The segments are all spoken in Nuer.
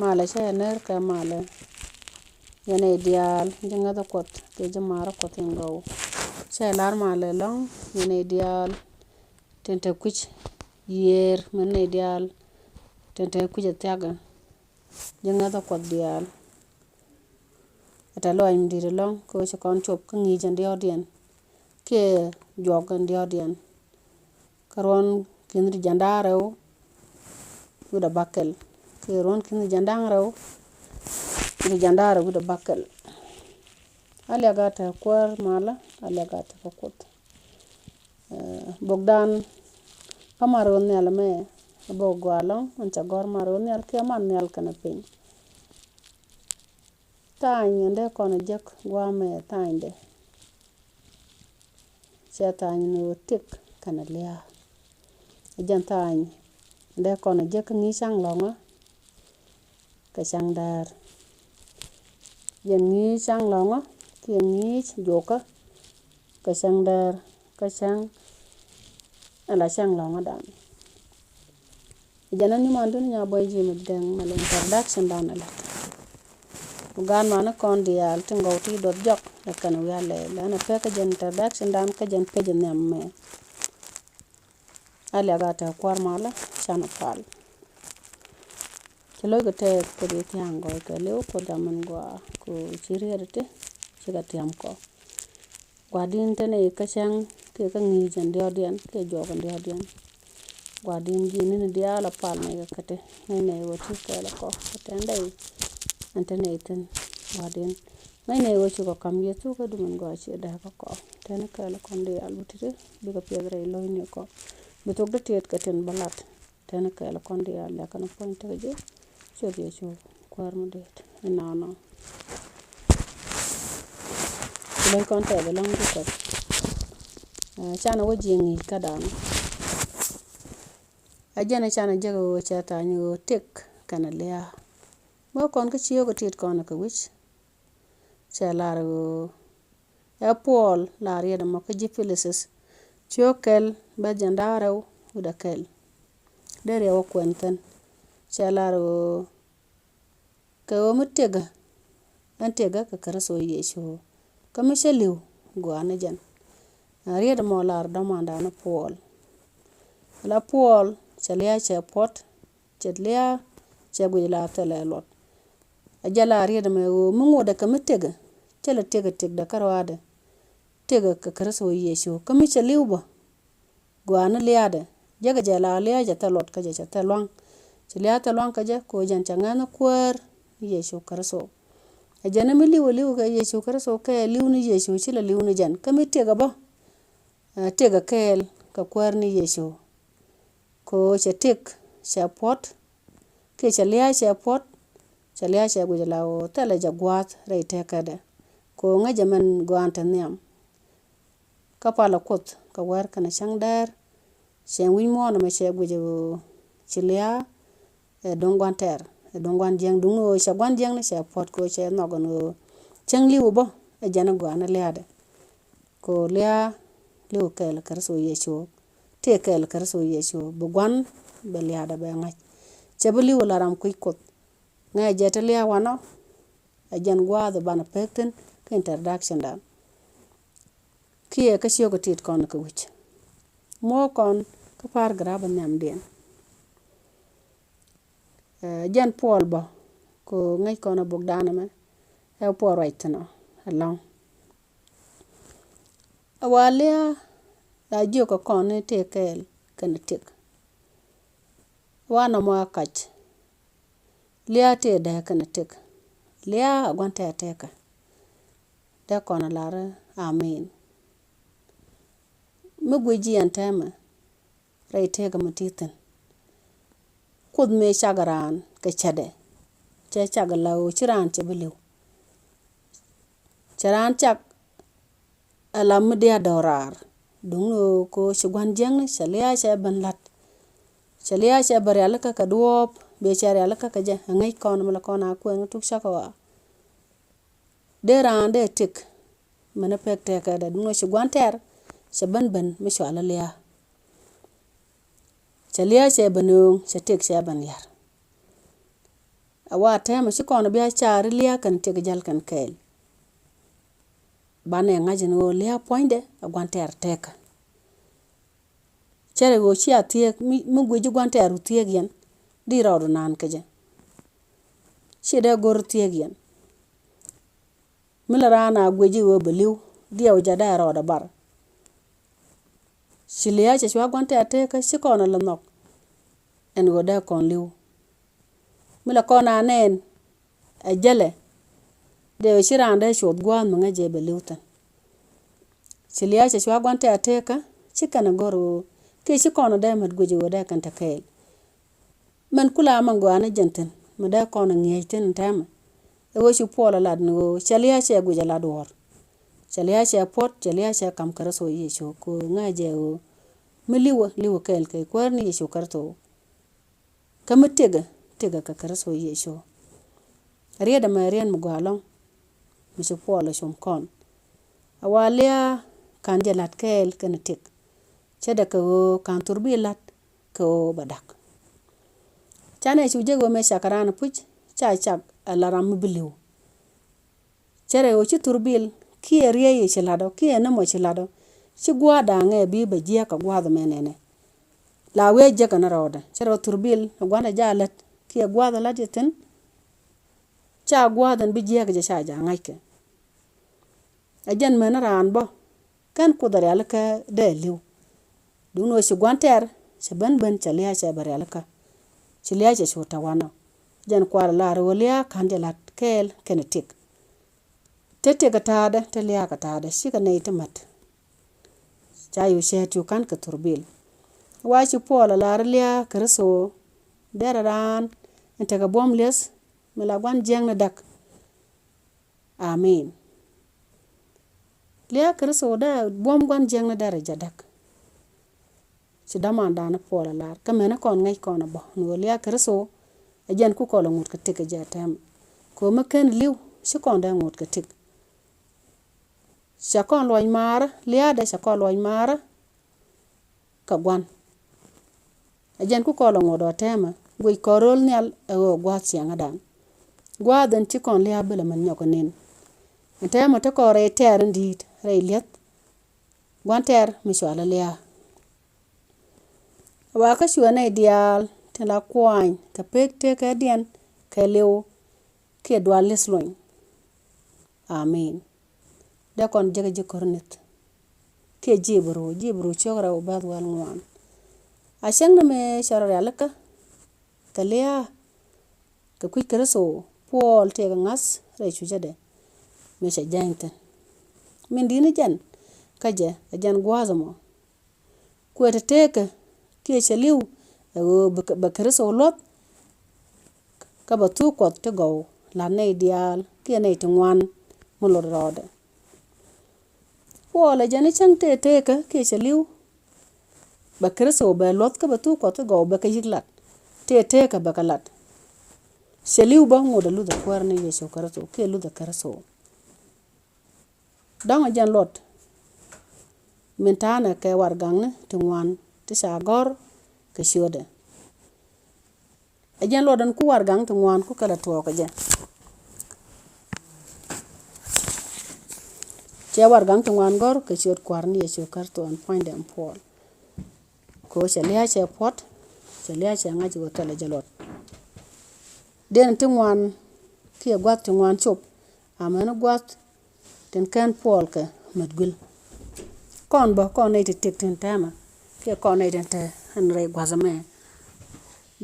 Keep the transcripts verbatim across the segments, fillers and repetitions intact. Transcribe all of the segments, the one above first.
Malɛ cä yɛ ner kɛ malɛ. Yɛn ɛ diaal ji̱ ŋäthä Kuɔth kiɛ ji̱ maarä Kuɔth in gɔw. Cä yɛ lar malɛ lɔ̱ŋ yɛn ɛ diaal tin te kui̱c yiëër, min ɛ diaal tin te kui̱c ɛ thiakä. Ji̱ ŋäthä Kuɔth diaal. Ɛ tɛ lɔac mi di̱i̱t ɛlɔ̱ŋ kɛ ɣöö ci kɔn cop kä ŋi̱i̱c ɛn diɔ̱ɔ̱kdiɛn kiɛ juɔk ɛn diɔ̱ɔ̱kdiɛn. Kä ruɔ̱n ki̱n ti jiɛn da̱ŋ rɛw wi̱cdɛ bäkɛl kiɛ ruɔ̱n ki̱n ti jiɛn da̱ŋ rɛw wi̱cdɛ jiɛn da̱ŋ rɛw wi̱cdɛ bäkɛl. A liak a te kuäär malä, a liak a te kä Kuoth. Ɛ, bokdan kä mar ɣöö nhial ɛmɛ, ɛ bok gɔaa ɛlɔ̱ŋ, ɛn cɛ gɔ̱r mar ɣöö nhial kiɛ mar nhial kɛnɛ piny. Tha̱a̱ny ɛn dee kɔn ɛ jek gua̱a̱mɛ tha̱a̱nydɛ. Cɛ tha̱a̱ny ni ɣöö tëk kɛnɛ lia̱a̱. Ɛ jɛn tha̱a̱ny ɛn dee kɔn ɛ jek kä ŋi̱i̱c ca̱ŋ lɔ̱ŋä kɛ ca̱ŋ däär. Jɛn ŋi̱i̱c ca̱ŋ lɔ̱ŋä kiɛ ŋi̱i̱c juɔkä kɛ ca̱ŋ däär, kä ca̱ŋ ɛn la ca̱ŋ lɔ̱ŋädan. Jɛn a ni man dun nya bɔy ji̱ mi dɛŋ ma lɛ introduction dan a lɛ. Ku gaat man ni kɔn diaal ti gɔw ti duɔth jɔk lɛ kɛn wi̱i̱ a lɛ lɛ ɛn a pek kä jɛn introduction dan kä jɛn pec nhiam mɛ. A liak a te kuäär malä, canɛ pal. Ci lo̱c kɛ tɛth kɛ di thia̱a̱ŋ gɔɔy kɛ liw Kuoth jam min gɔaa ku ci riet ti ci kɛ tiam kɔ. Gua̱di̱n te nɛy kä cäŋ kiɛ kä ŋi̱i̱c ɛn diɔ̱ɔ̱kdiɛn kiɛ juɔk ɛn diɔ̱ɔ̱kdiɛn. Gua̱di̱n ji̱ ni̱n diaal a pal nɛy kɛ käti, ŋäc nɛy ɣöö ti kɛɛl ɛ kɔ kɛ tɛn dɛy ɛn te nɛy thi̱n. Gua̱di̱n ŋäc nɛy ɣöö ci kɔ ka̱m Yecu kä dumin gɔaa ci dee kä kɔ. Tɛn kɛɛl ɛ kɔn diaal bi ti̱ti̱ bikɛ piɛth rɛy lo̱cni kɔ. Bi thok di tiet kɛ tin bä lat. Tɛn kɛɛl kɔn diaal lɛ kɛn puɔ̱ny tekɛ ji̱. Ciöt Yecu kuäär mi dee ti inɔnɔ. Lo̱c kɔn tɛth ɛlɔ̱ŋ ti Kuɔth. Ɛ, canɛ wä ji̱ ŋi̱i̱c kädan. Ɛ jɛn ɛ canɛ jek ɣöö cɛ tha̱a̱ny ɣöö tëk kɛnɛ lia̱a̱. Bä kɔn kä ciöök ɛ tit kɔn kɛ wi̱c. Cɛ lar ɣöö ɛ Puɔl la riet ɛmɔ kä ji̱ Pilisith, ciöök kɛl bɛth jiɛn da̱ŋ rɛw wi̱cdɛ kɛl. Dee riɛw ɛ kuɛn thi̱n. Cɛ lar ɣöö kɛ ɣöö mi tëkä, ɛn tëkä kɛ Kritho Yecu. Kä mi cä li̱w, gɔaa ni jɛn. Ɛ riet ɛmɔ lar dɔ̱mandan ni Puɔl. La Puɔl cɛ lia̱a̱ cɛ puɔ̱t, cɛ lia̱a̱ cɛ guic la thilɛ luɔt. A jɛ la riet ɛmɛ ɣöö mi ŋotdɛ kɛ mi tëkä, cä lɛ tëkä tëkdɛ kä ruaadɛ. Tëkä kɛ Kritho Yecu. Kä mi cɛ li̱w bä, gɔaa ni lia̱a̱dɛ. Jekɛ jɛ la lia̱a̱ cɛ thil luɔt kä jɛ cɛ thil lua̱ŋ. Cɛ lia̱a̱ thil lua̱ŋ kä jɛ kɛ ɣöö jɛn cɛ ŋäth ni kuäär ni Yecu Kritho. Ɛ jɛn mi li̱w ɛ li̱w kɛ Yecu Kritho kɛ li̱w ni Yecu ci lɛ li̱w ni jɛn. Kä mi tëkä bä, ɛ, tëkä kɛɛl kɛ kuäär ni Yecu. Kɛ ɣöö cɛ tëk cɛ puɔ̱t, kiɛ cɛ lia̱a̱ cɛ puɔ̱t, cɛ lia̱a̱ cɛ guic la ɣöö thilɛ jɛ gua̱a̱th rɛy tëkädɛ. Kɛ ɣöö ŋäcɛ min gɔaa te nhiam. Kä palɛ Kuoth kɛ wäär kɛnɛ cäŋ däär. Cɛ wi̱c muɔ̱ɔ̱n ɛmɛ cɛ guic ɣöö ci lia̱a̱ ɛ duŋ gua̱n tɛɛr, ɛ duŋ gua̱n jiäkni, duŋ ɣöö cɛ gua̱n jiäkni cɛ puɔ̱t kɛ ɣöö cɛ nhɔk ɛn ɣöö cäŋ li̱w bä ɛ jɛn ɛ gɔaa ni lia̱a̱dɛ. Kɛ ɣöö lia̱a̱ li̱w kɛɛl Kritho Yecu. Tëë kɛɛl Kritho Yecu bi gua̱n bɛ lia̱a̱dɛ bɛ ŋa̱c. Cɛ bi li̱w la ram kui̱c Kuoth. Ŋäcɛ jɛ ti lia̱a̱ wanɔ. Ɛ jɛn gua̱a̱th banɛ pek thi̱n kä introduction dan. Kiɛ kä ciök ɛ tit kɔn kɛ wi̱c. Muɔ̱ɔ̱k kɔn kä paragraph nhiamdiɛn. Ɛ, jɛn Puɔl bä kɛ ŋäc kɔn ɛ bokdan ɛmɛ. Ɛ Puɔl ruac thi̱n ɔ ɛlɔ̱ŋ. Ɛ wa lia̱a̱ la jiök kɛ kɔn ni tëë kɛɛl kɛnɛ tëk. Wa nɔmɔ a kac. Lia̱a̱ tëë dääk kɛnɛ tëk. Lia̱a̱ a gua̱n tɛɛr tëëkä. Dee kɔn a lar amin. Mi guic jiɛn tɛmɛ rɛy tëëkä mi ti thi̱n. Kuoth mëë cak raan kɛ cätdɛ. Cɛ cak la ɣöö ci raan cɛ bi li̱w. Cɛ raan cak ala mi diaal dɔ̱raar. Duŋni ɣöö kɛ ɣöö ci gua̱n jiäkni cɛ lia̱a̱ cɛ ben la̱t. Cɛ lia̱a̱ cɛ ben rialikä kɛ duɔ̱ɔ̱p, bɛ cɛ rialikä kɛ jɛ, ɛ ŋäc kɔn mi la kɔn a kuɛn tuk cakɔ ɣɔaa. Dee raan dee tëk min pek tëkädɛ, duŋni ɣöö ci gua̱n tɛɛr cɛ ben ben mi cɔal i̱ lia̱a̱. Cɛ lia̱a̱ cɛ ben ɣööŋ, cɛ tëk cɛ ben yar. Ɛ wa tɛmɛ ci kɔn bia car lia̱a̱ kɛn tiɛk jäl kɛn kɛɛl. Banɛ ŋa̱c ɛn ɣöö lia̱a̱ puɔ̱nydɛ ɛ gua̱n tɛɛr tekä. Cɛ rɛ ɣöö cia thiëëk mi, mi guic ji̱ gua̱n tɛɛr ru thiëëk yɛn. Di rɔɔdu naan kɛ jɛ. Ci dee go̱r thiëëk yɛn. Mi la raan a guic ji̱ ɣöö bɛ li̱w, diɛw jɛ dee rɔɔdɛ bar. Ci lia̱a̱ cɛ cua gua̱n tɛɛr tekä ci kɔn a lɛ nhɔk. Ɛn ɣöö dee kɔn li̱w. Mi la kɔn a nɛn ɛ jälɛ. Dee ci raan dee cuɔth gua̱a̱th mi ŋäc jɛ bɛ li̱w thi̱n. Ci lia̱a̱ cɛ cua gua̱n tɛɛr tekä ci kɛn a go̱r ɣöö kiɛ ci kɔn a dee mät guic ɣöö dee kɛn te kɛɛl. Mɛn kula mɛn gɔaa ni jɛn thi̱n mi dee kɔn a ŋi̱eec thi̱n tɛmɛ. Ɛ ɣöö ci Puɔl a lat ni ɣöö cɛ lia̱a̱ cɛ guic a lat wuɔ̱ɔ̱r. Cɛ lia̱a̱ cɛ puɔ̱t, cɛ lia̱a̱ cɛ ka̱m Kritho Yecu kɛ ɣöö ŋäc jɛ ɣöö mi li̱wä, li̱wä kɛɛl kɛ Kuäär ni Yecu Kritho. Kä mi tëkɛ, tëkɛ kɛ Kritho Yecu. Riet ɛmɛ riet mi gɔaa ɛlɔ̱ŋ mi ci Puɔl ɛ cum kɔn. A wa lia̱a̱ ka̱n jɛ la̱t kɛɛl kɛnɛ tëk. Cɛ dɛ kɛ ɣöö ka̱n thurbil la̱t kɛ ɣöö bɛ da̱k. Canɛ cu jek ɣöö mëë cak kɛ raan puc ca cak ɛ la ram mi bi li̱w. Cɛ rɛ ɣöö ci thurbil kiɛ riey ci la̱t ɔ kiɛ ni mɔ ci la̱t ɔ. Ci gua̱a̱th da̱a̱ŋɛ bi bɛ jiääk kɛ gua̱a̱th mɛ nɛnɛ. La wi̱i̱ jek kɛ ni rɔɔdɛ cɛ rɛ ɣöö thurbil gua̱a̱th ja lät kiɛ gua̱a̱th lät jɛ thi̱n. Ca gua̱a̱th ɛn bi jiääk jɛ ca ja ŋa̱ckɛ. Ɛ jɛn mɛn raan bä kɛn Kuoth a rialikä dee li̱w. Duundɛ ɣöö ci gua̱n tɛɛr cɛ ben ben cɛ lia̱a̱ cɛ bɛ rialikä. Ci lia̱a̱ cɛ cu te wanɔ. Jɛn kuaar lar ɣöö lia̱a̱ ka̱n jɛ la̱t kɛɛl kɛnɛ tëk. Te tëk kɛ ta̱a̱dɛ te lia̱a̱ kɛ ta̱a̱dɛ cikɛ nɛy ti mät. Ca yu cɛɛt cu ka̱n kɛ thurbil. Wa ci Puɔl a lar lia̱a̱ Kritho derɛ raan in tekɛ buɔ̱m lieth mi la gua̱n jiäkni däk. Amin. Lia̱a̱ Kritho dee buɔ̱m gua̱n jiäkni derɛ jɛ däk. Ci dämandan Puɔl a lar kä mɛni kɔn ŋäc kɔn a bä ni ɣöö lia̱a̱ Kritho ɛ jɛn ku kɔl a ŋut kɛ tëk kɛ jɛ tɛmɛ. Kɛ ɣöö mi ken li̱w ci kɔn dee ŋut kɛ tëk. Cɛ kɔn luɔc maarä lia̱a̱dɛ cɛ kɔn luɔc maarä. Kɛ gua̱n. Ɛ jɛn ku kɔl a ŋot ɔ tɛmɛ guic kɔn ro̱l nhial ɛ ɣöö gua̱a̱th ciɛŋädan. Gua̱a̱th ɛn ci kɔn lia̱a̱ bilɛ mɛn nyɔk ɛ nen. Ɛn tɛmɛ te kɔn rɛy tɛɛr in di̱i̱t rɛy li̱eth. Gua̱n tɛɛr mi cɔal ɛ lia̱a̱. Wa kä cuɛ nɛy diaal tin la kuany kɛ pek tekädiɛn kɛ li̱w kiɛ dual li̱th luɔny. Amin. Dee kɔn jek ji̱ Korinth kiɛ ji̱ Ibru, ji̱ Ibru ciök rɛw bɛ̈th wäl ŋuan. A cäŋ ni mëë cɛ rɔ rialikä kɛ lia̱a̱ kɛ kui̱ Kritho Puɔl tëëkɛ ŋa̱th rɛy cucädɛ mëë cɛ jäny thi̱n. Min di̱t ni jɛn kä jɛ ɛ jɛn gua̱a̱th ɛmɔ. Kuɛ te tekä kiɛ cɛ li̱w ɛ ɣöö bɛ Kritho luɔth. Kä bɛ thuk Kuɔth ti gɔw la̱t nɛy diaal kiɛ nɛy ti ŋuan mi lot rɔɔdɛ. Puɔl ɛ jɛn i̱ cäŋ tëë tekä kiɛ cɛ li̱w. Bɛ Kritho bɛ luɔth kä bɛ thuk Kuɔth ti gɔw bɛ kɛ yi̱k lat. Tëë tekä bɛ kɛ lat. Cɛ li̱w bä ŋot ɛ luthɛ Kuäär ni Yecu Kritho kiɛ luthɛ Kritho. Dɔ̱ŋ ɛ jɛn luɔt min ta̱a̱nɛ kɛ warɛgakni ti ŋuan ti ca gɔ̱r kɛ ciötdɛ. Ɛ jɛn luɔt ɛn ku warɛgakni ti ŋuan ku kɛlɛ tuɔɔk kɛ jɛ. Cɛ warɛgakni ti ŋuan gɔ̱r kɛ ciöt Kua̱r ni Yecu Kritho ɛn puɔ̱nydɛ ɛn Puɔl. Kɛ ɣöö cɛ lia̱a̱ cɛ puɔ̱t, cɛ lia̱a̱ cɛ ŋa̱c ɣöö thilɛ jɛ luɔt. Diɛn ti ŋuan kiɛ gua̱th ti ŋuan cop amäni gua̱th tin kɛn Puɔl kɛ mät guil. Kɔn bä kɔn nɛy ti tëk tin tɛmɛ kiɛ kɔn nɛy tin te ɛn rɛy gua̱th ɛmɛ.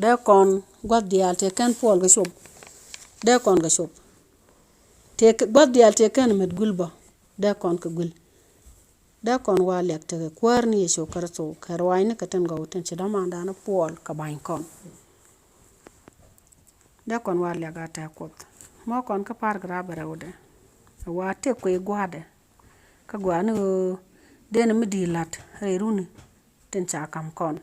Dee kɔn gua̱th diaal tëë kɛn Puɔl kɛ cop. Dee kɔn kɛ cop. Tëë gua̱th diaal tëë kɛn mät guil bä. Dee kɔn kɛ guil. Dee kɔn wa liak tekɛ Kuäär ni Yecu Kritho kɛ ruacni kɛ tin gɔw tin ci dämandan Puɔl kɛ ba̱ny kɔn. Dee kɔn wa liak a tɛk Kuoth mɔ kɔn kä paragraph rɛwdɛ. Wa tëk kui̱ gua̱a̱dɛ kä gua̱a̱ni ɣöö dee ni mi di̱i̱t la̱t rɛy runi tin ca ka̱m kɔn.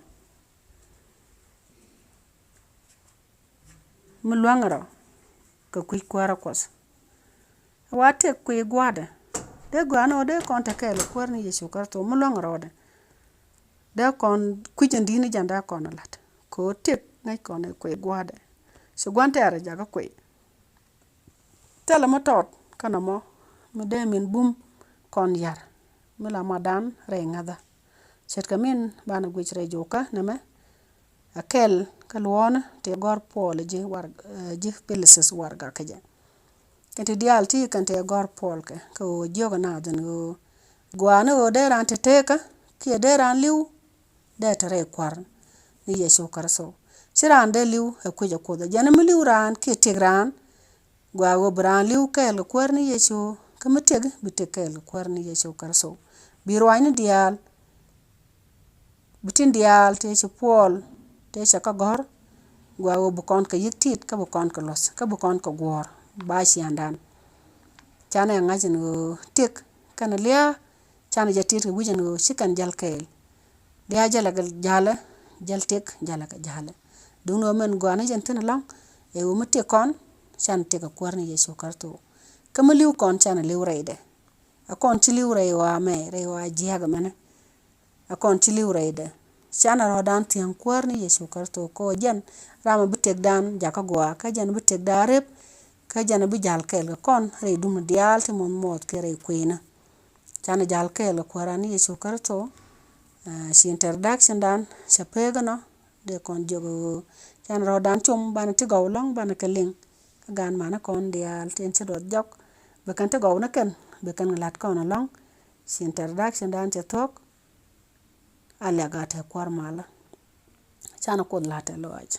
Mi luäŋ rɔ kɛ kui̱ Kuäärä Kuɔth. Wa tëk kui̱ gua̱a̱dɛ dee gua̱a̱ni ɣöö dee kɔn te kɛɛl Kuäär ni Yecu Kritho mi luäŋ rɔɔdɛ. Dee kɔn kui̱c in di̱t ni jɛn dee kɔn la̱t kɛ ɣöö tëk ŋäc kɔn ɛ kui̱ gua̱a̱dɛ. Ci gua̱n tɛ̈rɛ jakä kuiy. Thilɛ mi tɔt kä nɔmɔ mi dee min bum kɔn ya̱r mi la madan rɛy ŋäthä. Ce̱tkɛ min banɛ guic rɛy jukä nɛmɛ. A kɛl kä luɔ̱ɔ̱nä tëë gɔ̱r Puɔl ji̱ war, eh, ji̱ Pilisith warɛgak kä jɛ. Kɛn ti diaal ti kɛn tëë gɔ̱r Puɔl kɛ, kɛ ɣöö jiök ɛ naath ɛn ɣöö gua̱a̱ni ɣöö dee raan te tekä kiɛ dee raan li̱w, dee te rɛy Kua̱r ni Yecu Kritho. Ci raan dee li̱w ɛ kui̱c ɛ Kuoth. Ɛ jɛn mi li̱w raan kiɛ tëk raan, gɔaa ɣöö bi raan li̱w kɛɛl kɛ Kuäär ni Yecu, kä mi tëk bi tëk kɛɛl kɛ Kuäär ni Yecu Kritho. Bi ruacni diaal, bi tin diaal tëë ci Puɔl tëë cɛ kä gɔ̱r, gɔaa ɣöö bi kɔn kɛ yi̱k ti̱i̱t, kä bi kɔn kɛ luɔ̱th, kä bi kɔn kɛ guɔ̱ɔ̱r ba ciaaŋdan. Canɛ ŋa̱c ɛn ɣöö tëk kɛnɛ lia̱a̱, canɛ jɛ ti̱i̱t kɛ wi̱c ɛn ɣöö ci kɛn jäl kɛɛl. Lia̱a̱ jälɛ kɛ ja̱lɛ, jäl tëk jälɛ kɛ ja̱lɛ. Duundɛ ɣöö min gɔaa ni jɛn thi̱n ɛlɔ̱ŋ, ɛ ɣöö mi tëk kɔn, canɛ tëk kɛ Kuäär ni Yecu Kritho. Kä mi li̱w kɔn, canɛ li̱w rɛydɛ. A kɔn ci li̱w rɛy ɣɔaa mɛ, rɛy ɣɔaa jiääk ɛmɛnɛ. A kɔn ci li̱w rɛydɛ. Canɛ rɔ̱dan thiäŋ Kuäär ni Yecu Kritho, kɛ ɣöö jɛn ram mi bi tëkdan jakä gɔaa, kä jɛn bi tëkdan rep, kä jɛn bi ja̱l kɛɛl kɛ kɔn rɛy duŋni diaal ti muɔth muɔth kiɛ rɛy kuëënä. Canɛ ja̱l kɛɛl kɛ Kuääran ni Yecu Kritho. Ah, ci introductiondan cɛ pek ɛnɔ, dee kɔn jiök ɣöö canɛ rɔ̱dan com banɛ ti gɔw ɛlɔ̱ŋ, banɛ kɛ liŋ. Kä gaan mani kɔn diaal tin ci duɔth jɔk, bi kɛn ti gɔw ni kɛn, bi kɛn la̱t kɔn ɛlɔ̱ŋ. Ci introductiondan cɛ thuɔ̱k. A liak a te Kua̱r malä. Canɛ Kuoth la̱t ɛ lɔaac.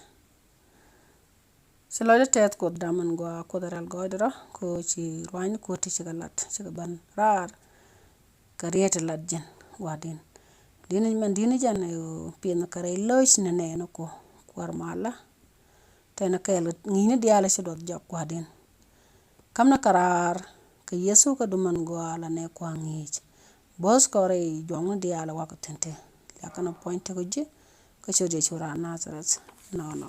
Ci lɔcdä tɛth Kuoth dam ɛn gɔaa, Kuoth rɛl gɔɔydɛ rɔ, kɛ ɣöö ci ruaacni Kuoth ti cikɛ lat, cikɛ ben raar kɛ riet ti lat ji̱n gua̱di̱n. Di̱n mɛn di̱n jɛn ɛ ɣöö pi̱n kɛ rɛy lo̱c ni nɛɛni Kuoth Kua̱r malä. Tɛn kɛɛl ŋi̱i̱cni diaal ci duɔth jɔk gua̱di̱n. Käm ni kɛ raar kɛ Yecu kä dumän gɔaa la nɛ kua̱r ŋi̱i̱c. Bo̱th kɔn rɛy juɔkni diaal wakɛ thi̱n ti. Liak kɛn puɔ̱ny tekɛ ji̱ kä ciöt Yecu raan Nadharɛth. Nɔnɔ.